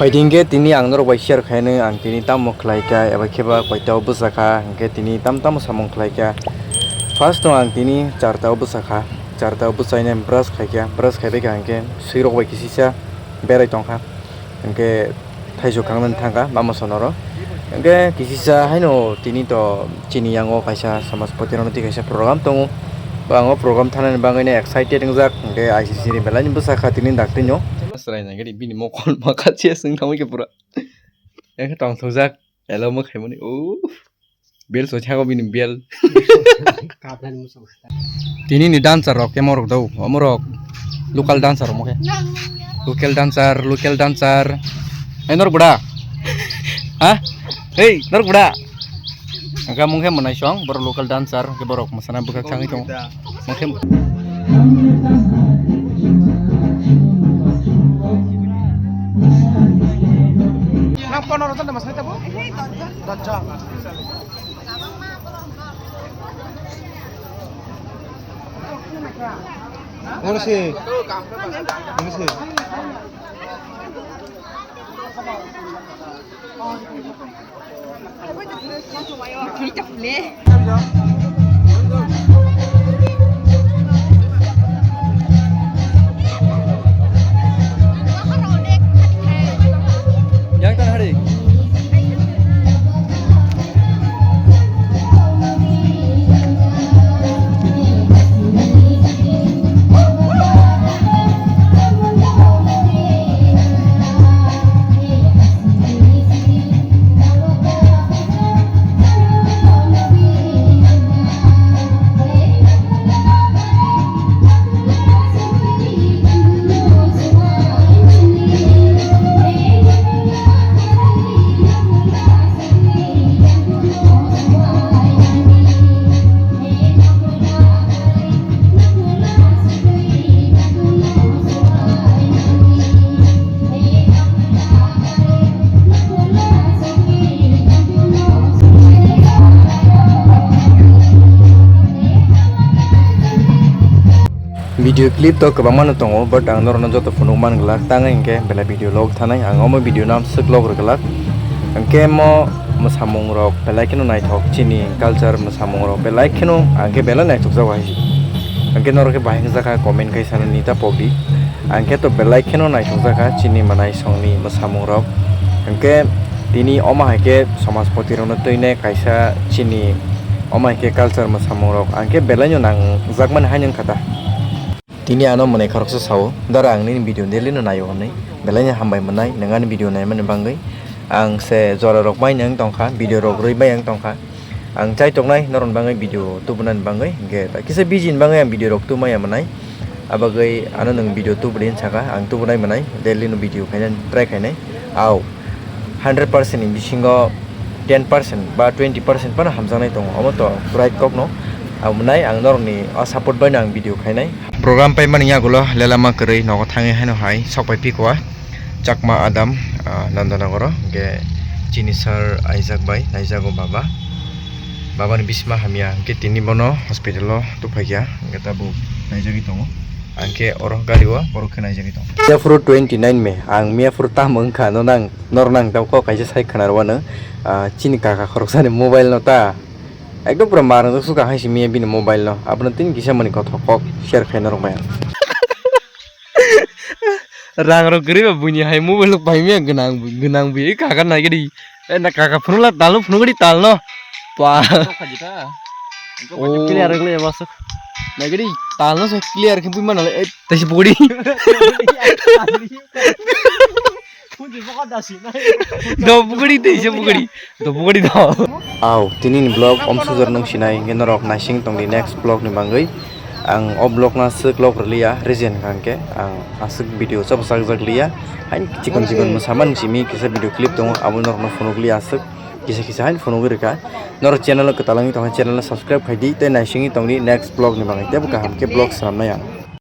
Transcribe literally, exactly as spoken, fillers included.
Phaidi hwnkhe tini ang norok bai share khainwi ang tini tamo khlaikha eba kheba koito bwsakha hwnkhe tini tam tamo samung khlaikha. First no ang tini charta o bwsakha, charta o bwsainai brush khaikha, brush khaibaikha hwnkhe swirok bai kisisa berai tongkha hwnkhe thaichuk khangnani thangkha mama sonoro. Hwnkhe kisisa haino tini to chini yango kaisa samajpati rokno tei kaisa program tongo. Bo ang o program thanani bagwi no excited wngjak, hwnkhe I C C ni belai ni bwsakha tini dakti no. Chwrai nai gari bini mokol ma kha se swng thangwi khe pura. Hwnkhe tongthokjak, hello mo khaimani. Uff. Bel so thango bini bel. Tini ni dancer rok khe morok do, omorok local dancer rok mo khe. Local dancer, local dancer. Hai norok bwda? Ha? Hei, norok bwda? Hwnkhe mung khe mwnai song, borok local dancer, hwnkhe borok mwsana bwkhak thangwi tongo. Mung khe Nang pono rojon de masai tabo? Dojon. Oro se. Oro se. Yang tan hari. Video clip to kwbangma no tongo, but ang norokno joto phunuk man glak, tang hinkhe belai video log thanai, ang omo video no swk log rwglak. Hinkhe mo mwsamung rok belai kheno naithok, chini culture mwsamung rok belai kheno, ang khe belai naithok jago hai se. Hinkhe norok khe bahai wngjakha comment khai sanani ta pokdi. Ang khe to belai kheno naithok jakha chini mwnai songni mwsamung rok. Hinkhe tini omo hai khe somajpoti rokno twinai kaisa chini omo hai khe culture mwsamung rok ang khe belai no nangjakmani hai wngkha ta. Tini ano mwnai khoroksa sao, dara ang nini video daily no naio hwnwi, belai no hambai mwnai nwng ani video naimani bagwi. Ang se jora rok bai nang tongkha, video rok rwi bai ang tongkha. Ang chai tongnai norokni bagwi video tubunani bagwi, hinkhe kisa busy ni bagwi ang video rok tubmaya mwnai. Abagwi ano nwng video tubudi hinwi saka, ang tubunai mwnai, daily no video khainani try khainai. Au, hundred percent ni bisingo ten percent ba twenty percent phano hamjaknai tongo, omo to right kok no. Abo mwnai ang norokni o support bai no ang video khainai. Program paimani yagulo lelama kwrwi nogo thangwi haino hai sok pai phikwa. Chakma Adam, ah, Nandanagar o, hwnkhe chini sir Isaac bai naijago baba. Baba ni bisma hamya, hwnkhe tini bono hospital o tubphaikha, hwnkhe tabuk naijagwi tongo. Ang khe oro gari o borok khe naijagwi tongo. Miya phuru twenty nine May, ang miya phuru tamo wngkha, no nang, nor nang tamo kok kaisa sai khwna rwano, ah, chini kaka khoroksa ni mobile no ta, ekdom pura mar wngjakha hai se miya bini mobile no, abono tini kisa mani kothok kok share khai norok bai ang. Rang rok kwrwi ba buini hai mobile rok paimya gwnang bui, gwnang bui, kaka nai gadi. Eh, na kaka phunukla talno phunuk gadi talno. Pa. Sok khaji ta. Oh. Clear wngli masuk. Nai gadi talno se clear khe bui manale, eh, taisi body. Fuji bokol dasi nai. Do buguri teisa buguri. Do buguri do. Au, tini ni vlog om sujar nung sinai, hingke norok naising tongdi next vlog ni bagwi. Ang o vlog no aswk log rwliya, reason hwnkha hingke ang aswk video chapsa jak liya. Hain chikon chikon mwsaman simi kisa video clip tongo, abo norok no phunuk liya aswk. kisa kisa haino phunugwi rwkha. Norok channel o kwtal wngwi tongkha, channel no subscribe khaidi tei naisingwi tongdi next vlog ni bagwi teibo kaham khe vlog swnamnai ang.